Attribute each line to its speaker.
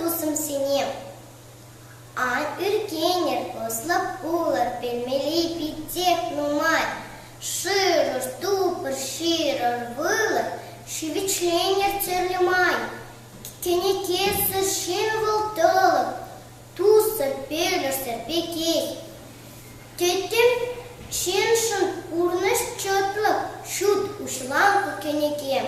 Speaker 1: тусӑмсене. Ан ӳркенӗр, ӑслӑ пулӑр, пӗлмелли питех нумай. Шырӑр, тупӑр, ҫырӑр, вылӑр, ҫивӗчленӗр тӗрлӗ май. Кӗнекесӗр ҫын вӑл тӑлӑх, туссӑр, пӗлӗшсӗр пекех. Тӗттӗм ҫыншӑн пурнӑҫ чӑтлӑх, ҫут уҫланкӑ кӗнеке.